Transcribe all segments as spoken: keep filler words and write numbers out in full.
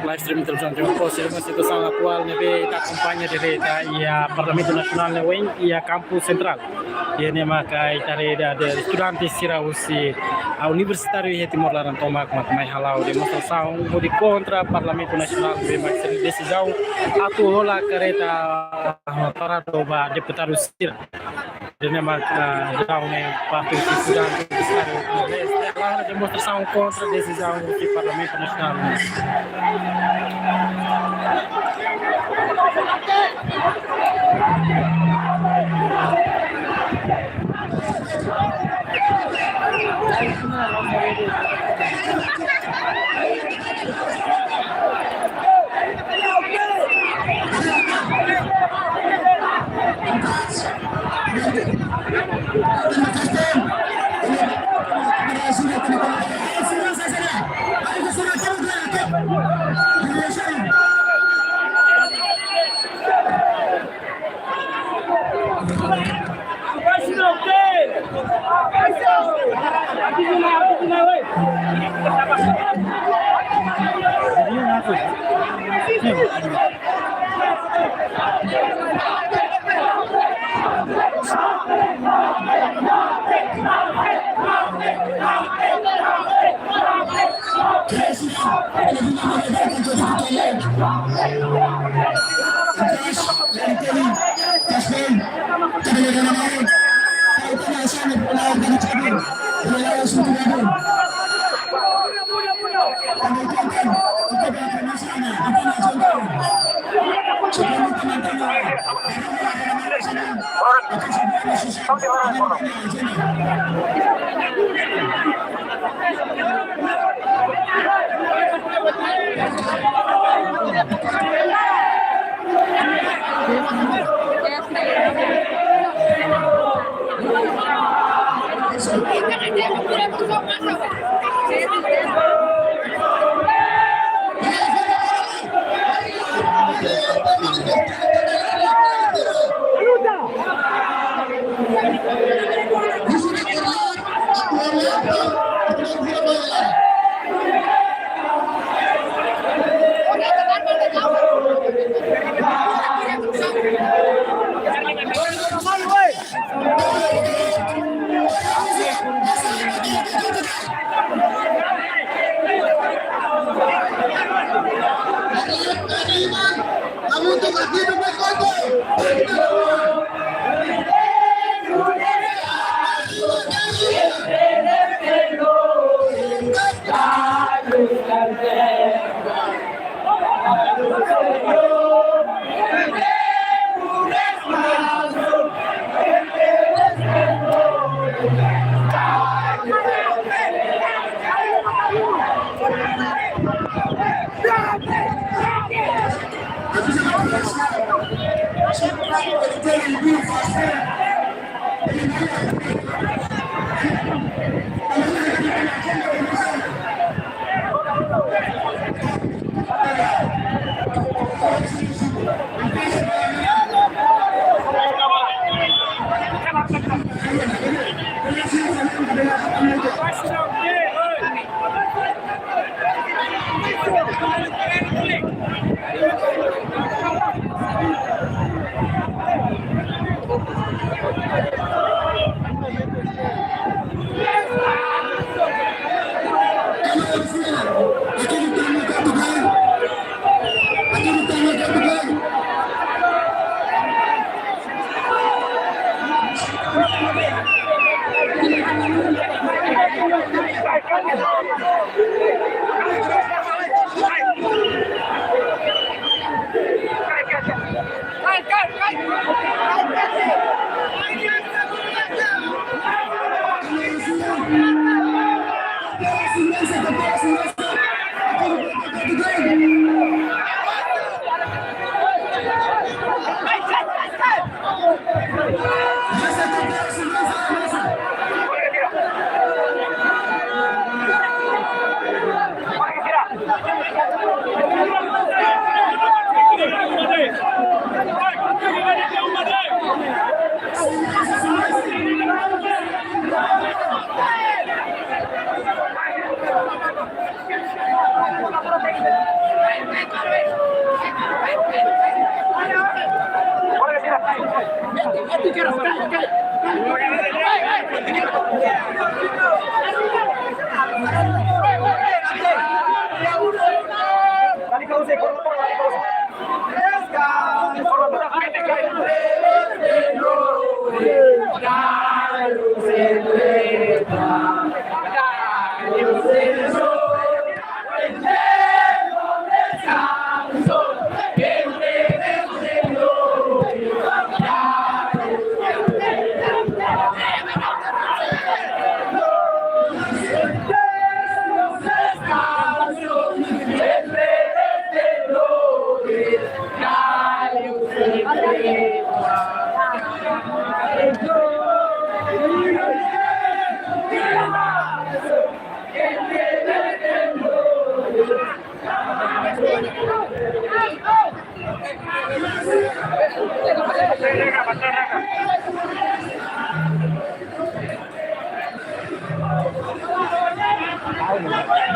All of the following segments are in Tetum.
Live stream televizaun Timor Post, situasaun atuál ne'ebé ita akompaña direta iha Parlamentu Nasionál ne'e ohin iha Kampu Sentrál. Iha ne'e maka ita haree estudante sira husi universitáriu iha Timor laran tomak mak mai hala'o demonstrasaun hodi kontra Parlamentu Nasionál ne'ebé mak sira desizaun atu hola kareta paradu ba deputadu sira. Iha ne'e maka, ah, desizaun ne'e parte husi estudante universitáriu Timor-Leste, halo demonstrasaun kontra desizaun husi Parlamentu Nasionál.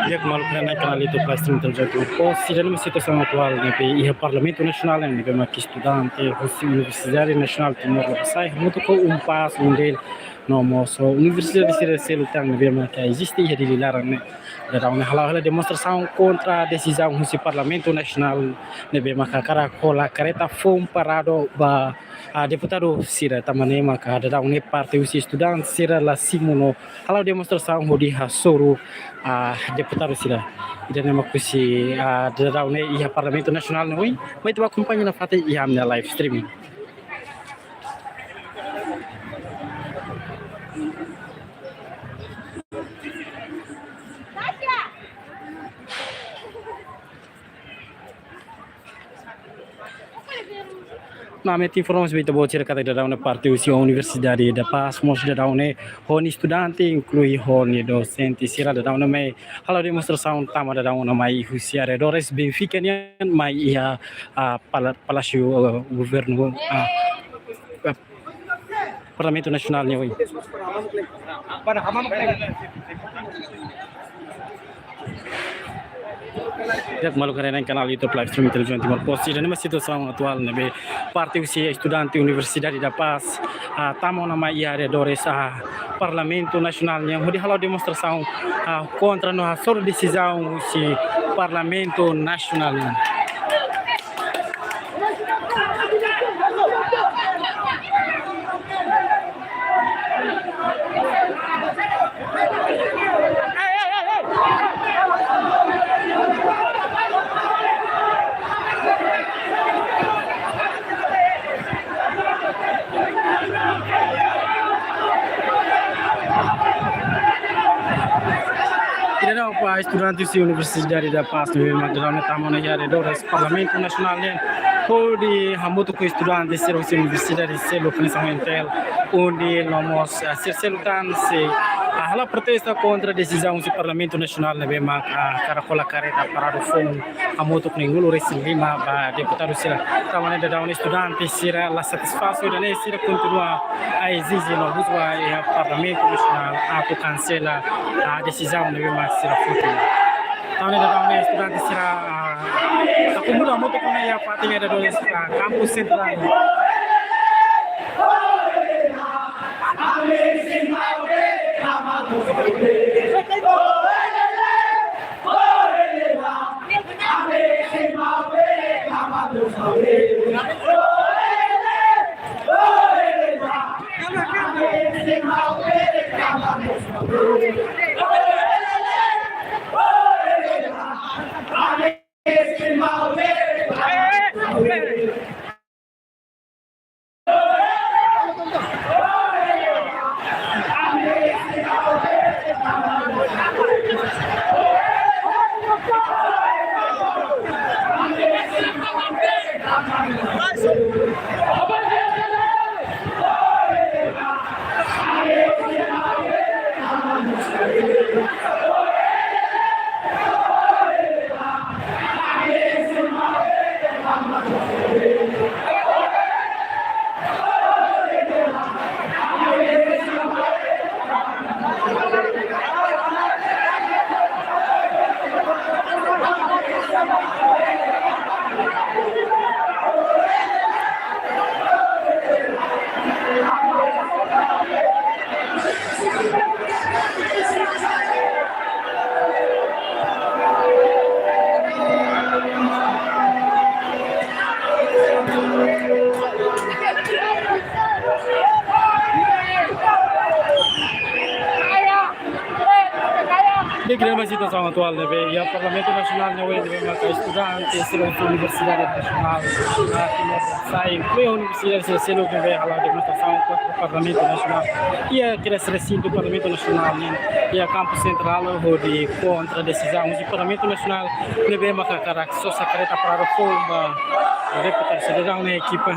Di'ak, maluk sira, iha kanál YouTube Live Stream Televizão Timor Post, ida-ne'e mak situasaun atuál ne'ebé iha Parlamentu Nasionál ne'ebé mak estudante husi Universidade Nasionál Timor Leste hamutuk ho UNPAZ, UNDEL, no mós universidade sira seluk tan ne'ebé mak eziste iha Dili laran ne'e, daudaun ne'e hala'o hela demonstrasaun kontra desizaun husi Parlamentu Nasionál ne'ebé mak hakarak hola karreta foun paradu ba, ah, deputadu sira, tanba ne'e maka daudaun ne'e parte husi estudante sira la simu no hala'o demonstrasaun hodi hasoru, ah, deputadu sira. Ida-ne'e mak husi, ah, daudaun ne'e iha Parlamentu Nasionál ne'e ohin, mai ita bá akompaña nafatin iha ami-nia live streaming. No ami atu informa ba ita-boot sira katak daudaun ne'e parte husi Universidade da Paz mós daudaun ne'e ho nia estudante, inklui ho nia dosente sira daudaun ne'e mai hala'o demonstrasaun tama daudaun ne'e mai husi arredores Benfica nian mai iha, ah, pala-, Palásiu, ah, Governu, ah, ah, Parlamentu Nasionál nian ohin. Di'ak, maluk sira, iha kanál YouTube Live Stream Televizão Timor Post, ida-ne'e mak situasaun atuál ne'ebé parte husi estudante Universidade da Paz, ah, tama ona mai iha arredores, ah, Parlamentu Nasionál nian hodi hala'o demonstrasaun, ah, kontra no hasoru desizaun husi Parlamentu Nasionál nian. Ba estudante husi Universidade da Paz, ne'ebé mak daudaun ne'e tama ona iha arredores Parlamentu Nasionál nian, hodi hamutuk ho estudante sira husi universidade seluk hanesan UNTL, UNDIL no mós, ah, sira seluk tan sei, ah, hala'o protesta kontra desizaun husi Parlamentu Nasionál ne'ebé mak, ah, hakarak hola karreta paradu foun hamutuk neen-nulu resin lima ba deputadu sira. Tanba ne'e daudaun estudante sira la satisfás ho ida-ne'e, sira kontinua ezije no husu ba iha Parlamentu Nasionál atu kansela, ah, desizaun ne'ebé mak sira foti. Tanba ne'e daudaun ne'e estudante sira, ah, akomoda hamutuk ona iha fatin ne'e daudaun, ah, kampus sentrál. Ida-ne'e mak situasaun atuál ne'ebé iha Parlamentu Nasionál ne'e, ne'ebé maka estudante sira husi Universidade Nasionál, ah, Timor sai, inkluiu universidade sira seluk ne'ebé hala'o demonstrasaun kontra Parlamentu Nasionál. Iha kedas resintu Parlamentu Nasionál nian, iha kampus sentrál hodi kontra desizaun husi Parlamentu Nasionál ne'ebé maka hakarak sosa karreta paradu foun ba deputadu sira daudaun ne'e ekipa.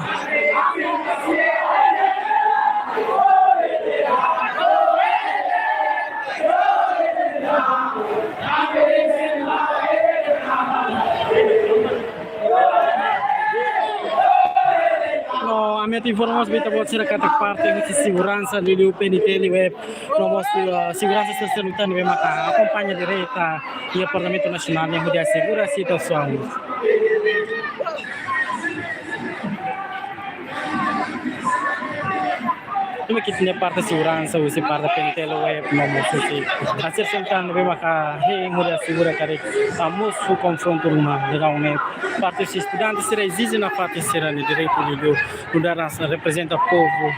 No, ami atu informa mós ba ita-boot sira katak parte husi seguransa liuliu PNTL, UEP, no mós, eh, seguransa sira seluk tan ne'ebé maka akompaña direta iha Parlamentu Nasionál nian hodi asegura situasaun. Ida-ne'e mak ita-nia parte seguransa, husi parte PNTL, UEP, no mós husi sira seluk tan ne'ebé maka hein hodi asegura katak hamosu konfrontu ruma, daudaun ne'e parte husi estudante sira ezije nafatin sira-nia direitu liuliu nu'udar reprezenta povu.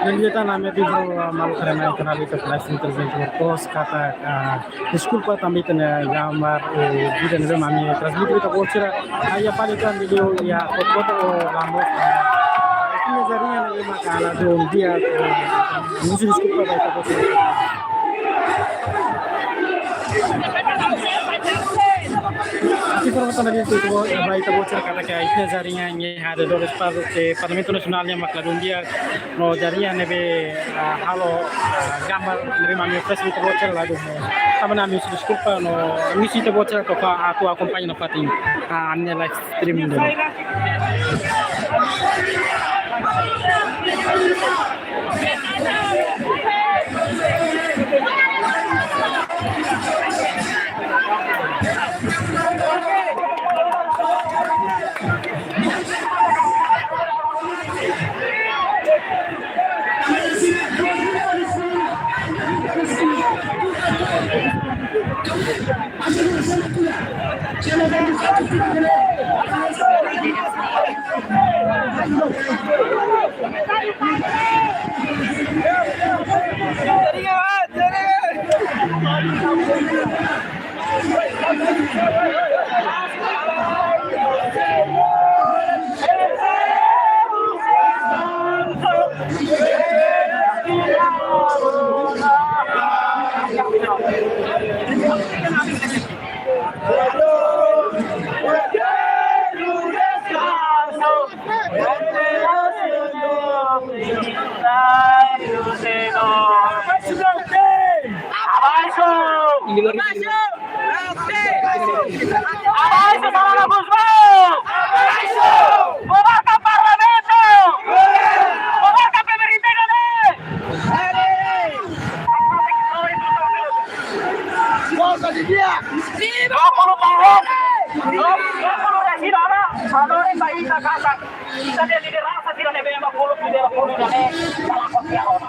Entaun, ami atu informa maluk sira mai kanál ita, flash interview terus kata, ah, deskulpa tanba ita-nia gambar, eh, vídeo ne'ebé ami transmite ita-boot sira, ah, iha fali tan vídeo iha kota-kota ou la mós. Jarinha ne'e maka ladún di'ak, husu deskulpa ba ita-boot sira. Ita-boot sira, ba ita-boot sira katak iha jarinha ne'e hadeer dores pa, eh, Parlamentu Nasionál nian mak ladún di'ak, no jarinha ne'ebé, ah, halo, ah, gambar ne'ebé mak ami oferese ba ita-boot sira ladún. Tanba ne'e ami husu deskulpa no ami husu ita-boot sira atu, atu akompaña nafatin, ah, ami-nia live streaming duni. Abaixo! Abaixo, Xanana Gusmão! Abaixo! Bubarkan Parlamentu! Bubarkan pemerintah! Dua puluh tahun, dua puluh tahun, agora, agora, ita-nia lideransa sira ne'ebé mak uluk lidera povu ida-ne'e, ita lakon tiha ona.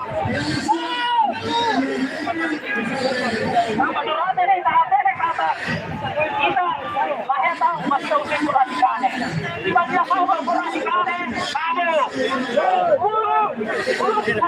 Tanba durante ne'e ita hatene katak ita la hetan, mas ita uza koragem ida-ne'e. Ita uza koragem ida-ne'e, kamu. Uluk, uluk, ita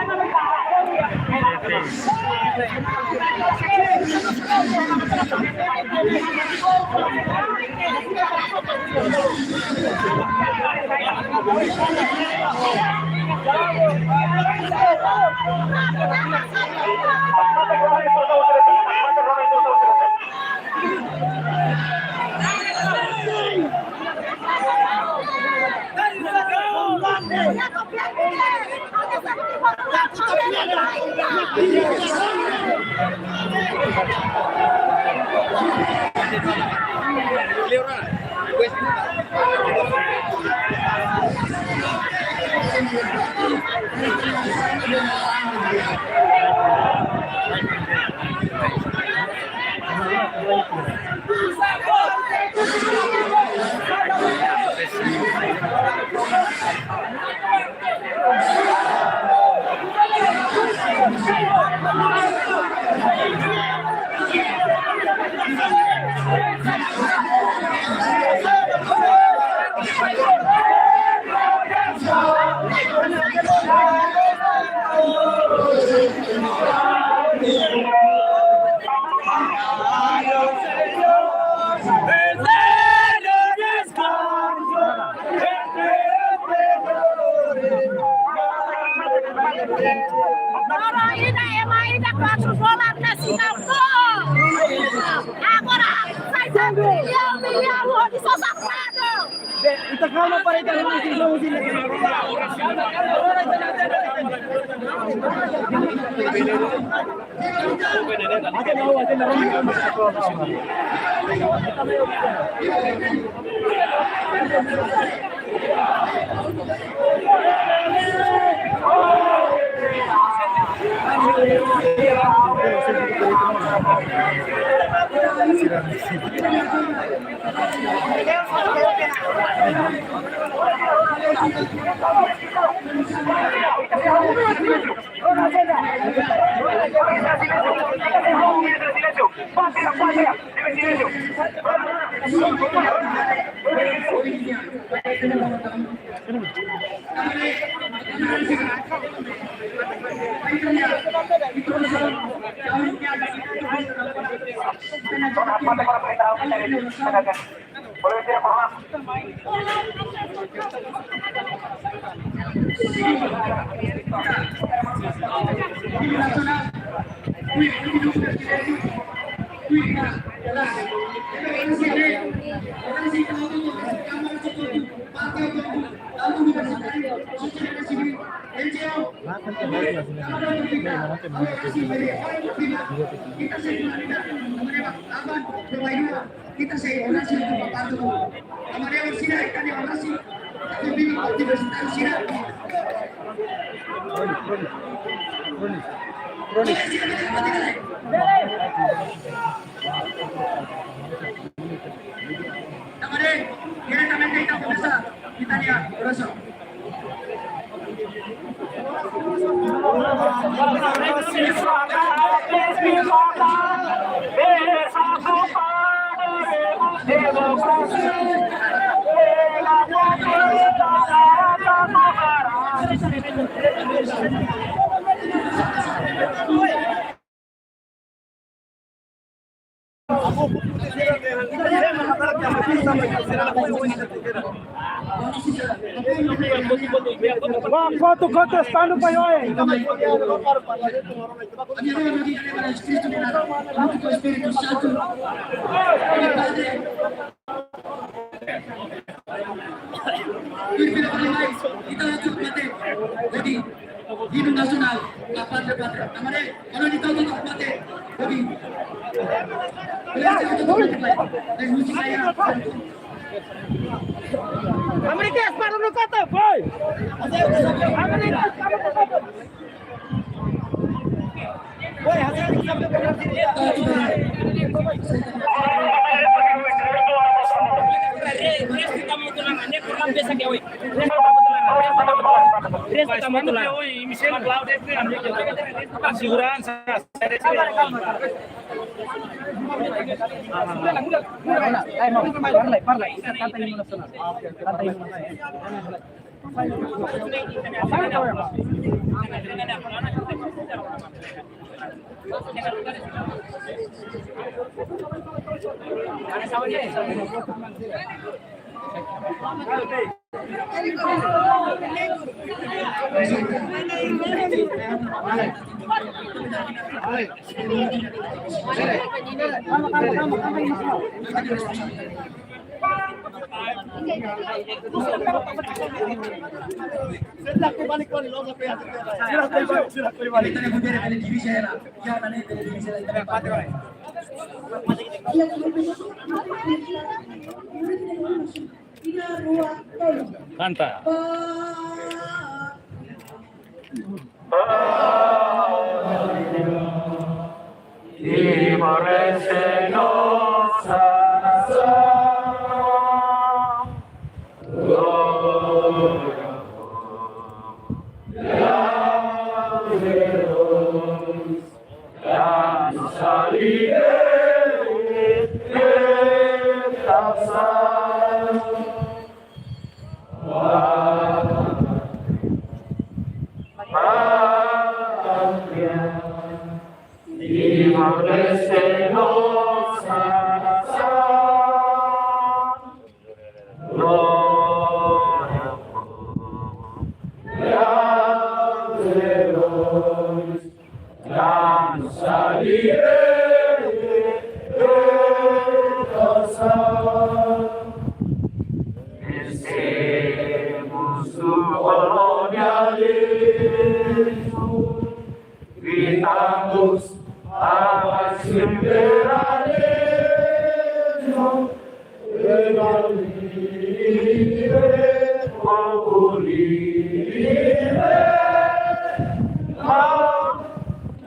Agora ida, ema ida quatro dólares na Singapura. Agora sai tanto milhão, milhão, onde só safado. Ita kalma para ita. Kita sei orasi untuk membantu. Sama dia bersih, kita dia orasi. Kita bimbing aktivitas sira. Tamaré, diretamente ita komesa ita-nia orasaun. Wah, kotu, kotu, spanduk, pai, oi. Espíritu Santo. Ita atu mate. Jadi, himnu nasionál, La Patria Patria. Tamaré, kalau di tahu tu mate. Jadi, belajar untuk mate. Dan musik saya. Amerika, spanduk, kotu, boy. Amerika, spanduk, kotu. Seguransa. Parla, parla. Kanta himnu nasionál. Kanta himnu nasionál. Kanta. Timor-Leste nossa nação. Glória aos heróis da nossa libertação. Pátria, Timor-Leste nossa nação. Glória aos heróis da nossa libertação. Vencemos o colonialismo, gritamos abaixo o imperialismo. Povo livre, não,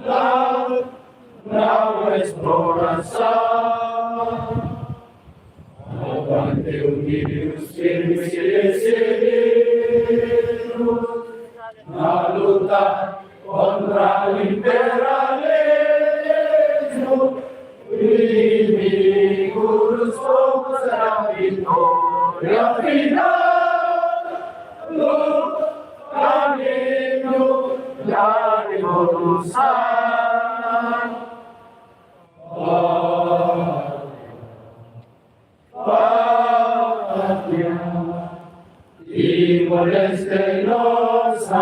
não, não exploração. Aguante unidos, firmes e decidimos na luta contra o imperialismo, inimigo dos povos da vitória final, no caminho da revolução. Pátria, Timor-Leste nossa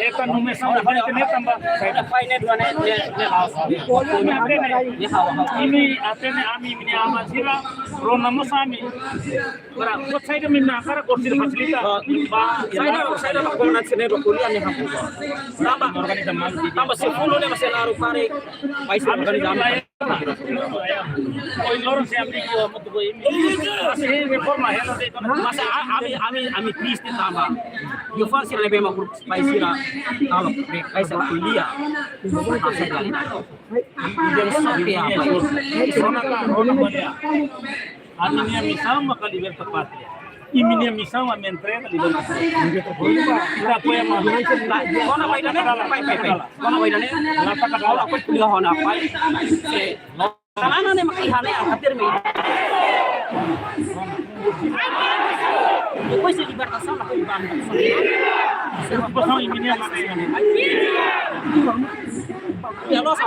Ita no mesa na fai ne'e tanba. Ita fai ne'e dua ne'e, ne'e, ne'e la'ós. Imi hatene, imi hatene ami, imi-nia aman sira, rona mós ami. Para, buat saida imi hakarak, ha'u sei fasilita. Ba, saida, saida ba komunidade sira-ne'e ba ko'alia ne'e ha'u. Tanba, tanba se fulu ne'e masih laru pare, país organiza. Oi, loron se abri ko mutu ko imi. Mas, eh, reforma, eh, no sei, no. Mas a, ami, ami, ami triste tanba. Yu fal sira ne'ebé mak grupu país sira. Kalau be, país sira ko'alia. Mas sira ne'e. Ida ne'e sabe apa? Rona ka, rona ka. Ami-nia misaun maka liberta pátria. Imi-nia misaun ami entrega liberta pátria. Ita apoia mak. Kona-ba ida-ne'e, pai, pai, pai. Kona-ba ida-ne'e, kau aku kuliah ona, pai. Se, tanana ne'e mak iha ne'e, hadir me. Depois de libertação, na Cuiabá. Preokupasaun imi-nian mak iha ne'e. Ya, lo sa.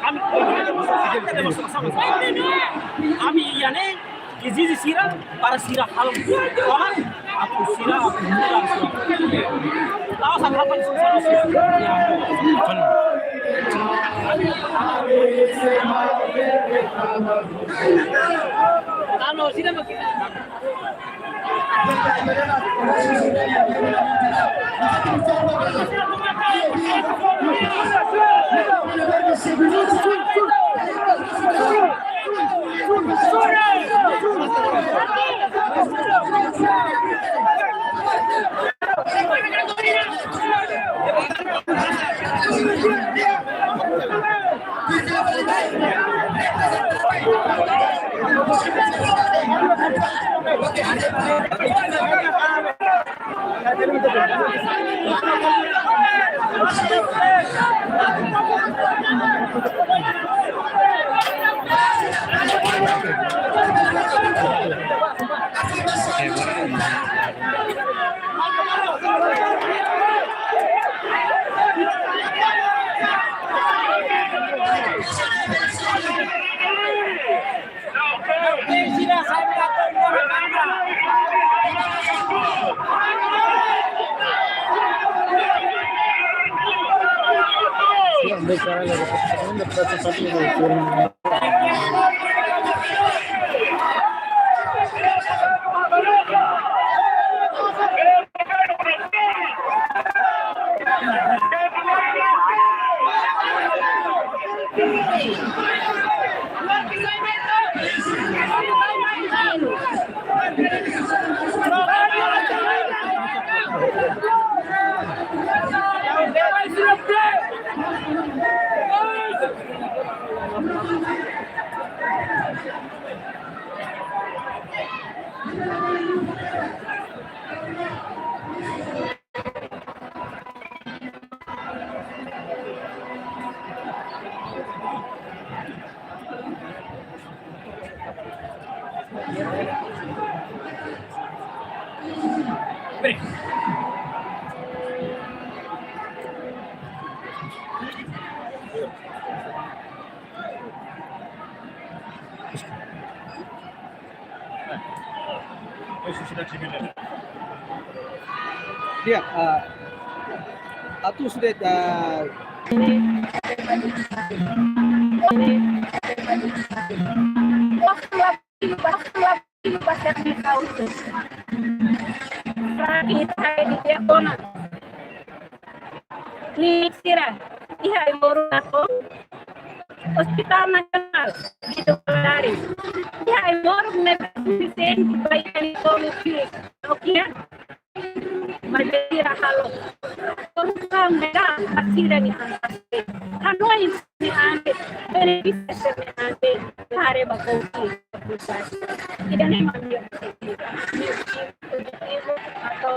Ami, ami, ami, ami iha ne'e, ezije sira, para sira halo. Atu sira, atu sira. Tahu sama apa sira? Kalau sira Ya, ah, atu sudah, ah, Klinik sira iha Aimoruk Naton, Hospital Nasionál Guido Valadares iha Aimoruk ne'ebé sente ba iha Aimoruk, oke, maibé sira halo solusaun ne'ebé ba sira-nia an. Hanoin sira-nia an, benefísiu sira-nia an, haree ba Covid. Ida-ne'e mak nia objetivu, objetivu atau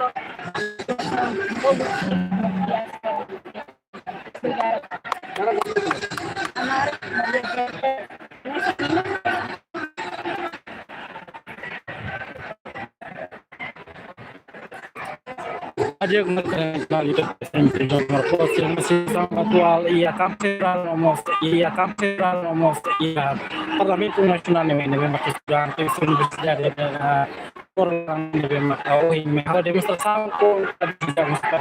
solusi. Obrigada. Adia kuma kena lida sempre nomor kosong, masih sama atuál, iha Kampu Rano mós, iha Kampu Rano mós, iha Parlamentu Nasionál ne'e, ne'ebé mak estudante universitáriu, eh, orang ne'ebé mak ohin mai halo demonstrasaun kontra, tidak mesti